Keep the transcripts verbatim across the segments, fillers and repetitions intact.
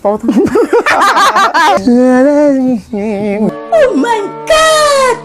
Oh my God!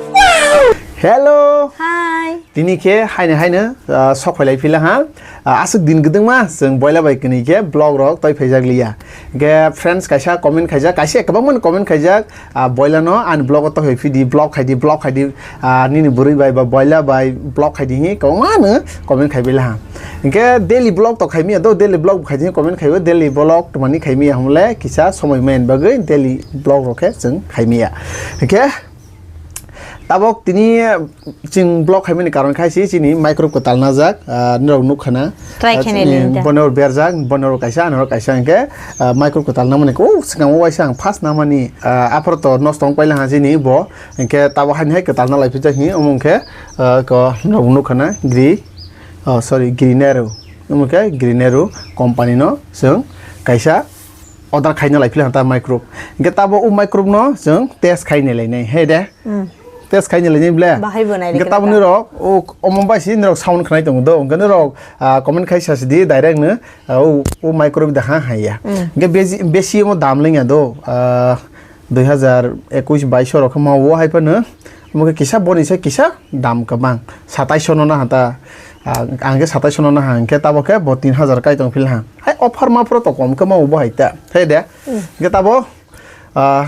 Wow! Hello! Hi! Tini khe haino haino, ah, sok phailai phila ha. Ah, aswk din gwdwngma chwng boila bai kwnwi khe vlog rok toi phaijak liya. Hwnkhe friends kaisa comment khaijak, kaisa kwbangma comment khaijak, ah, boila no ani vlog o toi phai phidi, vlog khaidi, vlog khaidi, ah, nini bwrwi bai ba boila bai vlog khaidi hinwi kwbangma no comment khai bila ha. Hwnkhe daily vlog to khai miya do, daily vlog khai di comment khai o, daily vlog twmani khai miya hwnle kisa somoi mayan bagwi daily vlog rok khe chwng khai miya. Hwnkhe tabok tini chwng vlog khaimani karon khai se chini microbe kwtal najak, ah, norok nukha na. Try Ah, khainai chini le nda. Bono berjak, bono kaisa, ano kaisa hwnkhe, ah, microbe kwtal namani ko swkang o waisa ang first namani, ah, aphor to nosto wng paila ha chini bo, hwnkhe tabo haini hai kwtal na lai phijak hi, omo hwnkhe, ah, ko norok nukha na gri, oh, sorry, Grinero, omo khe Grinero company no chwng kaisa order khaina lai phila ta microbe. Hwnkhe tabo o microbe no chwng test khaina lainai, he de? Hmm. Test khaina lainai ble? Bahai bo nai Hwnkhe rikha tabo ta. Nirok, o, omo bai si nirok sound khnai tongo do. Hwnkhe nirok, ah, comment khai sa sidi direct no, ah, o, o microbe da ha hai ya. Hmm. Hwnkhe besi, besi omo dam lengya do. Ah, dui hazar ekush bais rok khe ma o hai phano. Omo khe kisa boni se kisa dam kwbang. Satais no na ha ta. Ah, ang khe satais no na ha, hwnkhe tabo khe bo tin hazar kai tong phila ha. Hai offer ma phro to kom khe ma o bo hai ta. He de? Hmm. Hwnkhe tabo, ah,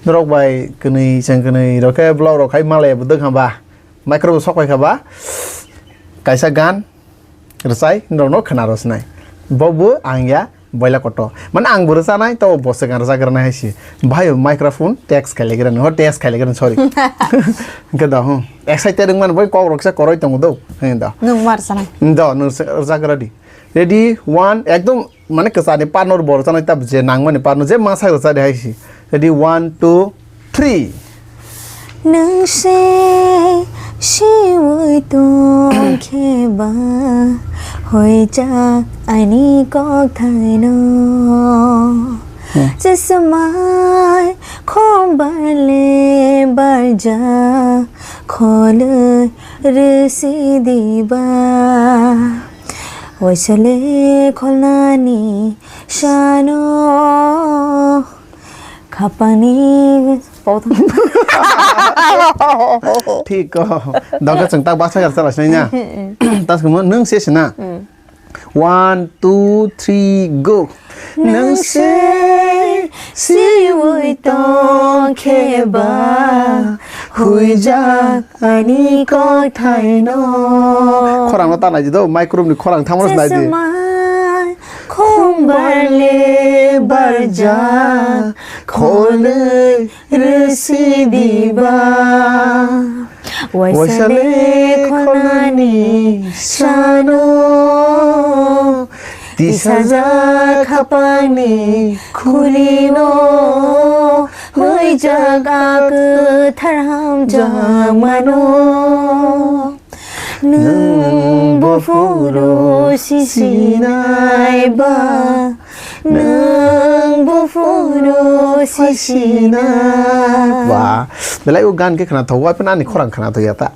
norok bai kwnwi chwng kwnwi rok khe vlog rok khai malaya bo dwkha ba. Microbe sok pai kha ba. Kaisa gan rwchai norok no khna rw swnai. Bo bo ang ya boila koto. Mane ang bo rwchanai to bo se gan rwchak rwnai hai si. Bahai microphone test khai lai grani. Ho test khai lai grani, sorry. Hwnkhe da, hmm. Excited wng mani bai kok rok se koroi tongo do. Hwnkhe da. Nwng ma rwchanai. Do, nwng se rwchak rwdi. Ready, one, ekdom, mane, kwchani partner bo rwchanai tab je nangmani partner je masa rwchadi hai si. Ready, one, two, three. Nwng se siwi tong khe ba, hoijak ani kokthaino. Hmm. Chwswmai khombar le barjak, kholwi rwsi diba. Waisale kholnani sano khapani. Thik ko. Dangka chwng tak basa gar chala sinai na. Tas kamo nwng se sina. One, two, three, go. Nwng se siwi tong khe ba, huijak ani kokthaino. Khorang no ta nai di do, microbe ni khorang thangma nai di. Chwswma khumbar le barjak, kholwi rwsi diba. Waisale khonani sano, tisajak khapangni khurino, huijak a kwthar hamjakmano. Nwng buphuru sisinai ba, nwng buphuru sisinai. Ba, belai o gan khe khna thok, wa phano ani khorang khna thok ya ta.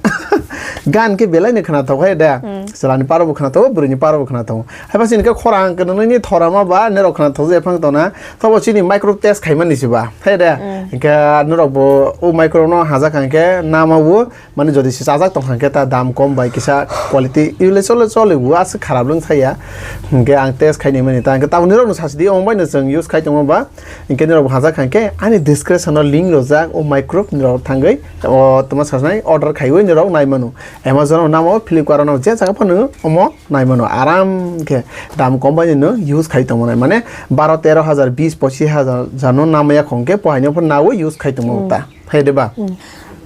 Gan khe belai ni khna thok hai da. Hmm. Chwla ni paro bo khna thok, bwrwi ni paro bo khna thok. Hai ba chini khe khorang khe nini thora ma ba, nerok khna thok je phang tona. Tobo chini micro test khai mani si ba. Hai da. Hmm. Khe norok bo o micro no haja khan khe nama o. Mane jodi se chajak tong kha khe ta dam kom bai kisa quality ule chole chole bo aswk kharap lwng thaya. Hwnkhe ang test khaini mani ta hwnkhe tabuk nirok no sasi di omo bai no chwng use khai tongma ba. Hwnkhe nirok bo hajak kha khe ani description o link rojak o microbe nirok thangwi o toma sajnai order khaiwi nirok nai mano. Amazon o namo, Flipkart o namo, je jaga phano omo nai mano. Aram khe dam kom bai no use khai tongma nai mane baro tero hajar, bis pochis hajar jano namaya khong khe pohaino phano nawi use khai tongma ta. Hai de ba? Hmm.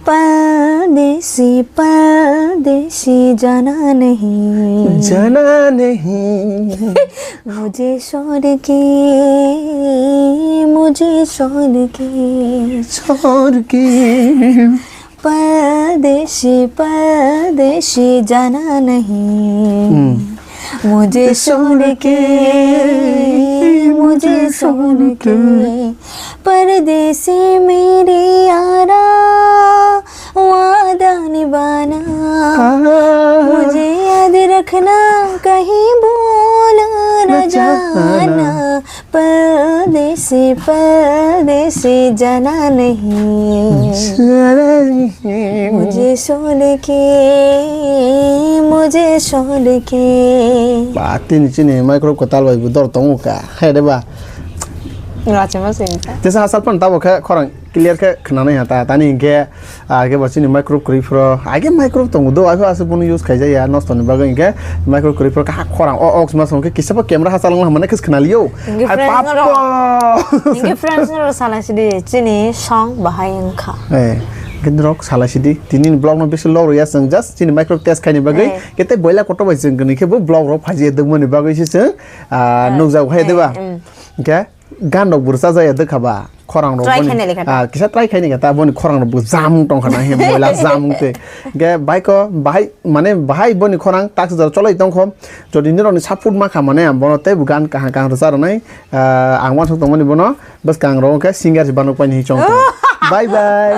परदेसी, परदेसी जाना नहीं। जाना नहीं। मुझे छोड़ के, मुझे छोड़ के। छोड़ के। परदेसी, परदेसी जाना नहीं। Hmm. मुझे छोड़ के, मुझे छोड़ के। परदेसी मेरे यारा, वादा निभाना। हाँ। मुझे याद रखना, कहीं भूल न न जाना। जाना। देसी परदेसी जाना नहीं, मुझे छोड़ के, मुझे छोड़ के. Ba, tini chini micro kwtal bai bo dor tongo ka. Hai de ba. Rachima singsa. Tesa hasal pan tabo khe khorang clear khe khna nai ha ta. Tani hinkhe, ah, khe ba chini micro kwrwi phro. Age micro tongo do, ai aswk bono use khai jaya, nosto ni bagwi hinkhe micro kwrwi phro kha khorang o ox ma song khe kisa ba camera hasal wng hamane khe khna liyo. Hinkhe hai friends pap norok, ko. Hinkhe friends norok salai sidi, chini song bahai wngkha. Eh, hinkhe norok salai sidi, tini ni vlog no bisi log rwya chwng just chini micro test khaini bagwi, eh, kete boila kotor bai chwng kwnwi khe bo vlog rok phaji dwngmani bagwi se chwng, ah, ah, nukjago hai eh, de ba? Mm. Hinkhe gan rok bo rwchajaya dwkha ba, khorang rok try boni, khainai lekha ta. Ah, kisa try khaini kha ta, boni khorang rok bo jamung tong kha na, he moila jamung te. Hinkhe bai ko, bahai, mane bahai boni khorang tak jora cholai tong kho. Jodi nirok ni support ma kha mane, ang bono tei bo gan kaham kaham rwcha rwnai. Ah, ang uansuk tongmani bono, bwskang rok khe singer se banuk paini hi chong tong. Oh! Bye bye.